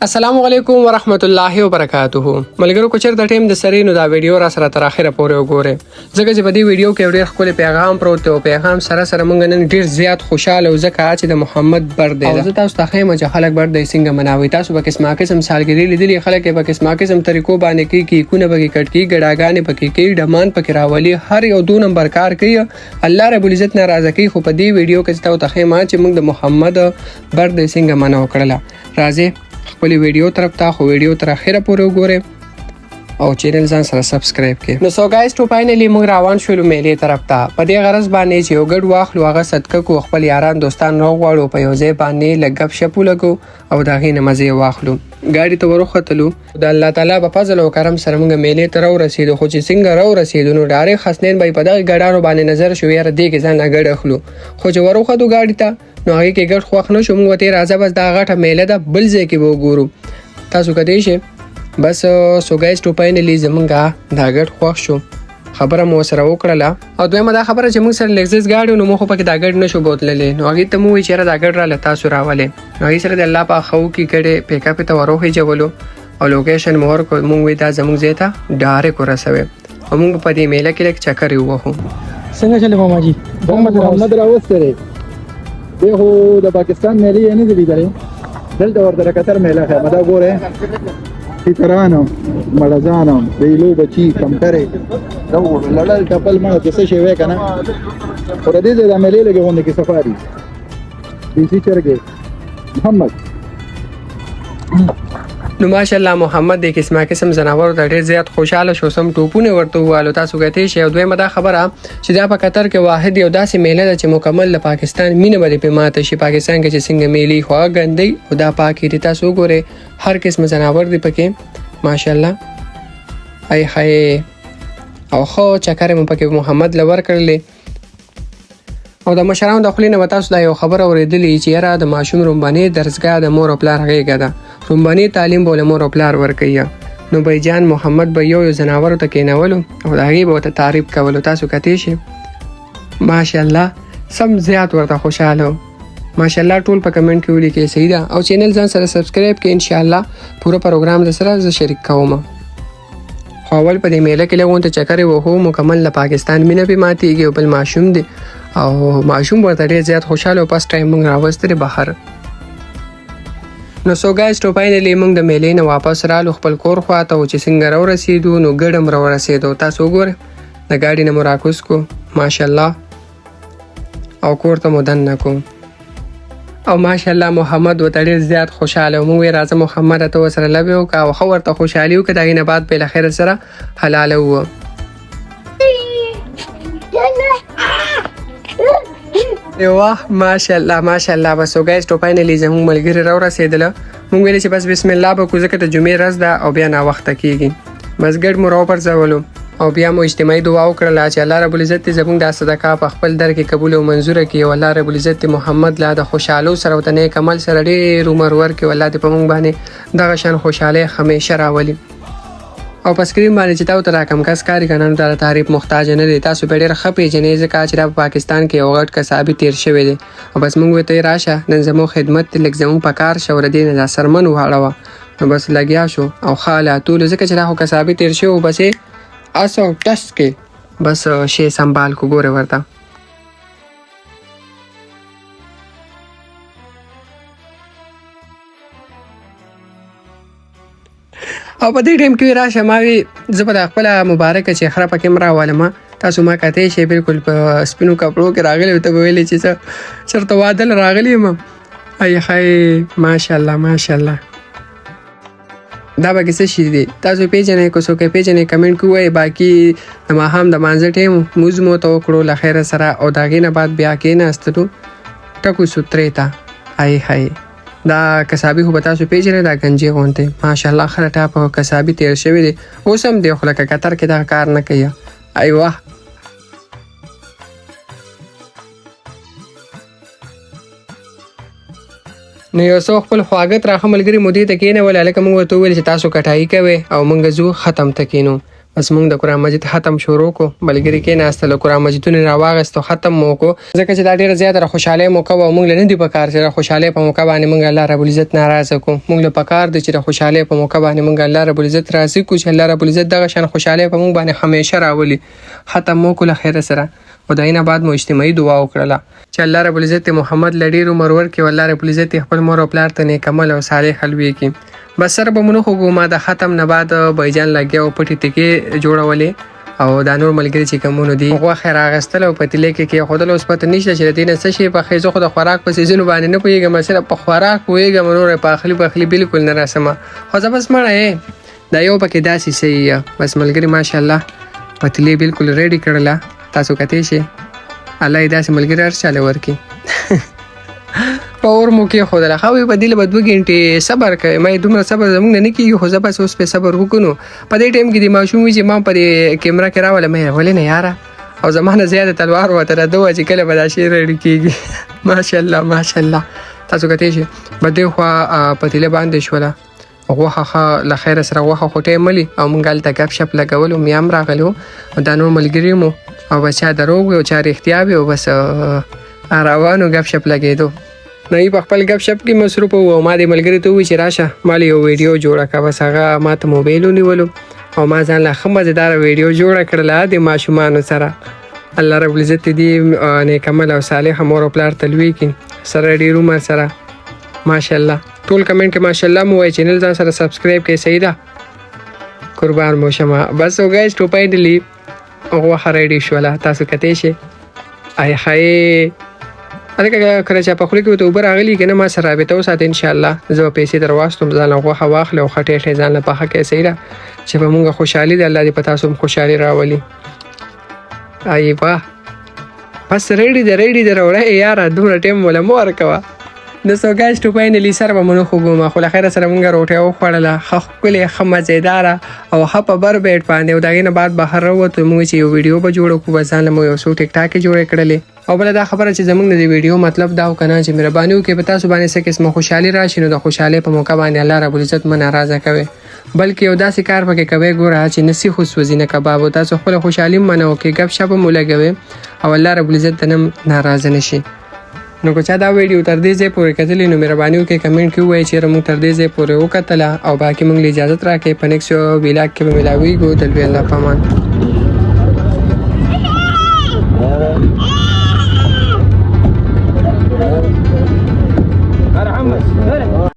السلام علیکم ورحمت الله وبرکاته. ملګرو، که چېرته ټیم د سرې، نو دا ویډیو را سره تر اخره پورې وګورئ، ځکه چې په دې ویډیو کې ډېر ښکلی پیغام پروت دی او پیغام سره سره موږ نن ډېر زیات خوشاله یو، ځکه چې د محمد برثدی ده. او زه تاسو ته ښیم چې خلک برثدی څنګه مناوي. تاسو به قسمه قسم سالګرې لیدلي، خلک یې په قسمه قسم طریقو باندې کوي. کیکونه پکې کټ کوي، ګډاګانې پکې کوي، ډمان پکې راولي، هر یو دو نمبر کار کوي، الله رب العزت ناراضه کوي. خو په دې ویډیو کې تاسو ته ښیم چې موږ د محمد برثدی څنګه منع وکړله. راځئ خپلې ویډیو طرف ته، خو ویډیو تر اخره پورې وګورئ او چینل ځان سره سبسکرایب کړئ. نو سو ګایز، ټو فاینلی موږ روان شولو میلې طرف ته، په دې غرض باندې چې یو ګډ واخلو، هغه صدقه کو، خپل یاران دوستان راوغواړو، په یو ځای باندې لږ ګپ شپ ولګو او د هغې نه مزې واخلو. ګاډي ته وروختلو. د الله تعالی په فضل او کرم سره موږ میلې ته راورسېدو. خو چې څنګه راورسېدو، نو ډایرک حسنین بای په دغه ګډانو باندې نظر شو، یاره دې کې ځان له ګډ اخلو. خو چې وروختو ګاډي ته، نو هغې کې ګډ خوښ نه شو. موږ ورته راځه بس، دا غټه میله ده، بل ځای کې به وګورو. تاسو کدی شئ بس. سو ګایز، ټو فاینلی زمونږه دا ګډ خوښ شو، خبره مو سره وکړله. او دویمه دا خبره چې موږ سره لګزس ګاډي، نو موږ خو پکې دا ګډ نشو بوتللی، نو هغې ته مو وویل چې یاره دا ګډ راله تاسو راولئ. نو هغې سره د الله پاک ښه وکړي، ګډې پیک اپ ته وروخېجولو او لوکیشن مو ورکړ. موږ وی دا زموږ ځای ته ډایرک ورسوي او موږ په دې میله کې لږ چکرې ووهو. څنګه چلے ماما جی؟ محمد راوستی دی. دی خو د پاکستان میلې یې نه دي لیدلې، دلته ورته د قطر میله ښیم. دا ګوره، تیتران، مړزان، د ایلو بچي، کمټرې، دا وګوره، لړل ټپل مړه چې څه شی وی که نه. خو د دې ځای د میلې لږې غوندې کې سفاري دیسي چرګې محمد. نو ماشاءالله، محمد د قسمه قسم ځناورو ته ډېر زیات خوشاله شو، سم ټوپونه ورته ووالو. تاسو کتی شئ. او دویمه دا خبره چې دا په قطر کې واحد یو داسې میله ده چې مکمل له پاکستان مینه به دې پې ماته شي. پاکستان کې چې څنګه میلې، خو هغه ګندۍ او دا پاکې دي. تاسو وګورئ، هر قسم ځناور دي پکې، ماشاءالله. ای های، او ښه چکرې مو پکې محمد له ورکړلې. او د مشرانو د خولې نه به تاسو دا یو خبره اورېدلې چې یاره د ماشوم رومبنې درسګاه د مور او پلار غېږه ده، رومبنې تعلیم به له مور او پلار ورکوي. نو جان محمد به یو یو ځناورو ته کېنولو او د هغې به ورته تعریف کولو. تاسو کتی شئ، ماشاءالله، سم زیات ورته خوشحاله و. ماشاءالله ټول په کمنټ کې ولیکئ صحیح ده او چینل ځان سره سبسکرایب کړئ. انشاءالله پوره پروګرام د سره زه شریک کوم. خو اول په دې میله کې لږ غونته چکرې وهو، مکمل له پاکستان مینه پې ماتېږي او بل ماشوم دی او ماشوم ورته ډېر زیات خوشحاله او فرسټ ټایم موږ راوستلی بهر. نو سو ګایز، ټو فاینلی موږ د میلې نه واپس رالو خپل کور خواته. او چې څنګه راورسېدو، نو ګډم راورسېدو. تاسو وګورئ، د ګاډي نه مو راکوز کو، ماشاءالله، او کور ته مو دننه کو. او ماشاءالله محمد ورته ډېر زیات خوشحاله و. موږ ویل راځه محمد، ته ورسره لبې وکړه او ښه ورته خوشحالي وکړه، د هغې نه بعد به یې له خیره سره حلاله ووه. واه، ماشاءالله ماشاءالله. بس ګایز، ټو فاینلی زموږ ملګري راورسېدله. موږ ویل چې بس بسم الله به کو، ځکه د جمعې ورځ ده او بیا ناوخته کېږي. بس ګډ مو راوپرځولو او بیا مو اجتماعي دعا وکړله چې الله رب العزت دې زموږ دا صدقه په خپل در کې قبول او منظوره کړي او الله رب العزت دې محمد لا د خوشحالو سره او د نیک عمل سره ډېر عمر ورکړي او الله دې په موږ باندې دغه شان خوشحالۍ همیشه راولي. او په سکرین باندې چې تاسو ته دا کوم کس ښکاري که نه، نو دا د تعریف محتاج نه دی، تاسو په ډېر ښه پېژنئ، ځکه چې دا په پاکستان کې یو غټ کسابي تېر شوی دی. او بس موږ ورته راشه، نن زموږ خدمت دی، لږ زموږ په کار شه او د دې نه دا څرمن واړوه. نو بس لګیا شو او ښه حالاتولو، ځکه چې دا خو کسابي تېر شوی و. بس یې اس او ټس کې بس شی سنبال کو، ګوره ورته. او په دې ټیم کې راشه، ما وی زه به د خپله مبارکه چهره پکې هم راولم. تاسو ما کتی شئ، بالکل په سپینو کپړو کې راغلی، ته به ویلې چې زه چېرته واده له راغلی یم. ای های، ماشاءالله ماشاءالله. دا به کې څه شي دي؟ تاسو پیژنئ؟ که څوک یې پیژنئ، کمنټ کې ووایئ. باقي د ماښام د مانځه ټایم مونځ مو ته وکړو له خیره سره او د هغې نه بعد بیا کېناستلو ټکو سوترې ته. های های، دا کسابي خو به تاسو پیژنئ، دا ګنجې غونتی، ماشاءالله، ښه ټاپ کسابي تېر شوی دی، اوس هم دی، خو لکه قطر کې دغه کار نه کوي. ایوه. نو یو څو خپل خواږه تراخه ملګري مو دې ته کېنول. هلکه موږ ورته وویل چې تاسو کټایي کوئ او موږ ځو ختم ته کېنو. بس مونږ د قرآن مجید ختم شروع کو، ملګري کېناستل، قرآن مجیدونه یې راواخیستو، ختم مو وکړو، ځکه چې دا ډېره زیاته د خوشحالۍ موقع وه او مونږ له نه دي پکار چې د خوشحالۍ په موقع باندې مونږ الله رب العزت ناراضه کړو. مونږ له پکار دي چې د خوشحالۍ په موقع باندې مونږ الله رب العزت راضي کړو، چې الله رب العزت دغه شان خوشحالۍ په مونږ باندې همیشه راولي. ختم مو وکړو له خیره سره او د هغې نه بعد مو اجتماعي دعا وکړله چې الله رب العزت دې محمد له ډېر عمر ورکړي او الله رب العزت دې خپل مور او پلار ته نیک عمل او صالح لوی کړي. بس سر به مو نه خوږو. ما د ختم نه بعد بایجان لګیا او پټې تکې جوړولې او دا نور ملګري چې کوم نو دي غوښه راغستل او پتیلې کې کېښودل. اوس پته نشته چې د دې نه څه شی پخې. زه خو د خوراک په څیزونو باندې نه پوهېږم، صرف په خوراک پوهېږم، نور یې په اخلي پخلي بالکل نه راسمه. خو زه بس مړه یې دا یو پکې داسې صحیح. بس ملګري ماشاءالله پتیلې بالکل ریډي کړله، تاسو کتی شئ. الله یې داسې ملګري هر چا له ورکړي. په اور مو کېښودله. ښه وي په دې له به 2 ګنټې صبر کوي. ما یې دومره صبر زموږ نه نه کېږي، خو زه بس اوس پرې صبر وکړو. نو په دې ټایم کې د ماشوم وي چې ما په دې کیمره کې راوله، مې ولې نه یاره، او زما نه زیاته تلوار وته را دوه چې کله به دا شی ریډي کېږي. ماشاءالله ماشاءالله، تاسو کتی شئ. به دې خوا پتیله باندې شوله غوښه. ښه له خیره سره غوښه خو ټیم ملي او مونږ هلته ګپ شپ لګولو. میا هم راغلی و او دا نور ملګري مو، او بس چا دروغ وي او چا رښتیا وي، او بس روانو ګپ شپ لګېدو. نو یې په خپل ګپ شپ کې مصروف وو او ما دې ملګري ته وویل چې راشه ما له یو ویډیو جوړه کړه. بس هغه ما ته موبایل ونیولو او ما ځان له ښه مزېداره ویډیو جوړه کړله د ماشومانو سره. الله رب العزت دې نیک عمل او صالح مور او پلار ته لوی کړي سره ډېر عمر سره. ماشاءالله، ټول کمنټ کې ماشاءالله مو وایي، چینل ځان سره سبسکرایب کړئ. صحیح ده، قربان مو شمه. بس او ګایز ټو فاینلی غوښه ریډي شوله، تاسو کتی شئ. آی خای هلکه، کله چې په خوله کې ورته اوبه راغلي که نه، ما سره رابطه وساته، انشاءالله زه به پیسې در واستم، ځان له غوښه واخلې او ښه ټیټه ځان له پخه کړې. صحیح ده چې په مونږ خوشحالي ده، الله دې په تاسو هم خوشحالي راولي. ای واه، بس ریډي ده، ریډي ده، راوړی یاره، دومره ټایم وله مه ورکوه. نو سو ګایز ټو فاینلی سر به مو نه خوږوم، خو له خیره سره مونږ روټۍ وخوړله، ښه ښکلې، ښه مزېداره او ښه په بر بیټ باندې. او د هغې نه بعد بهر راووتو، موږ چې یو ویډیو به جوړه کړو. بس ځان له مو یو څو ټیک ټاکې جوړې کړلې. او بله دا خبره چې زمونږ د دې ویډیو مطلب دا و که نه چې مهرباني وکړئ، په تاسو باندې څه قسمه خوشحالي راشي نو د خوشحالۍ په موقع باندې الله رب العزت مه ناراضه کوئ، بلکې یو داسې کار پکې کوئ ګوره چې نه سیخ وسوځي نه کباب، او تاسو خپله خوشحالي هم منه وکړئ، ګپ شپ هم ولګوئ او الله رب العزت ته نه ناراضه نه شي. نو که چا دا ویډیو تر دې ځای پورې کتلې نو مهرباني وکړئ کمنټ کې ووایئ چې موږ تر دې ځای پورې وکتله، او باقي موږ له اجازت راکړئ. په نیکسټ ویلاګ کې به ملاویږو. د لوی الله په امان.